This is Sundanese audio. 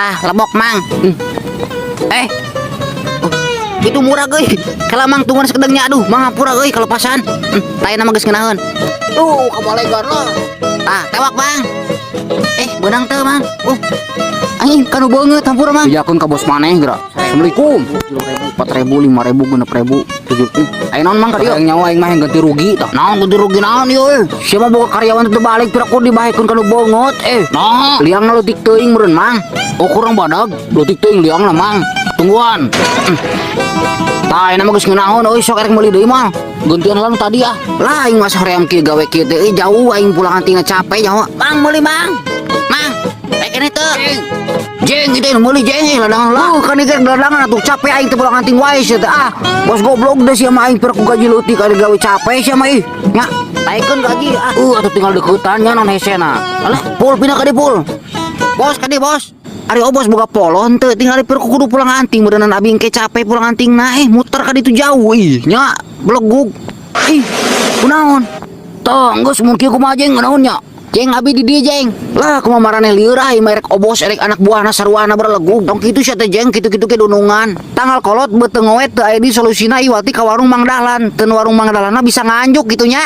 Tah, lebok, Mang. Eh. Oh, itu murah euy. Kalau Mang tungguan sakedengnya, aduh, Mang hampura euy kalepasan. Tah nama geus ngeunaheun. Tuh, kabalegar lah. Tah, tewak, Bang. Eh, beunang teu, Mang? Oh. Anjing kanu beungeut, hampura, Mang. Bejakeun ka bos maneh geura. Assalamualaikum. 4000, 5000, 6000, 7. Aya naon, Mang, ka dieu? Hayang nyawa aing mah yang ganti rugi tah. Naon ganti rugi naon ieu euy? Siapa boga karyawan teu balik pira ku dibahekeun kanu beungeut eh. Nah, liangna leutik teuing meureun, Mang. Oh, kurang badag, leutik teuing liangna, Mang. Tungguan. Tah, ayeuna mah geus ngeunaheun euy, sok erek meuli deui mah. Gantian lah nu tadi ah. Lah aing mah hoream kieu gawe kieu teh euy, jauh aing pulang antingna capek nyawa. Mang, meuli, Mang. Mang, rek ini teu. Jeng itu meuli, jeng, eh, ladangan lah. Kan ieu ladangan atuh capek aing teh pulang anting wae sia teh ah. Bos goblok deh sia mah, aing pira ku gaji leutik ada gawe capek sia mah ih. Nya, taikeun gaji ah. Atuh tinggal deukeutan nya non hesena. Alah, pul pindah ka dieu, pul. Bos, ka dieu, bos. Ari obos boga polo henteu, tinggal pira ku kudu pulang anting beureunan abi engke capek pulang anting nah eh muter ka ditu jauh ih nya belegug. Ih, kunaon? Tah, geus mun kieu kumaha, jeng, kunaon nya? Jeng, abi di dieu, jeng. Lah kumaha maraneh lieur ah, ieu mah erek obos erek anak buahna saruana berlegug. Tong kitu sia teh, jeng, kitu-kitu ke dunungan. Tanggal kolot beuteung ngoet teu aya di solusina iwati ka warung Mang Dahlan. Teu warung Mang Dahlanna bisa nganjuk kitu nya.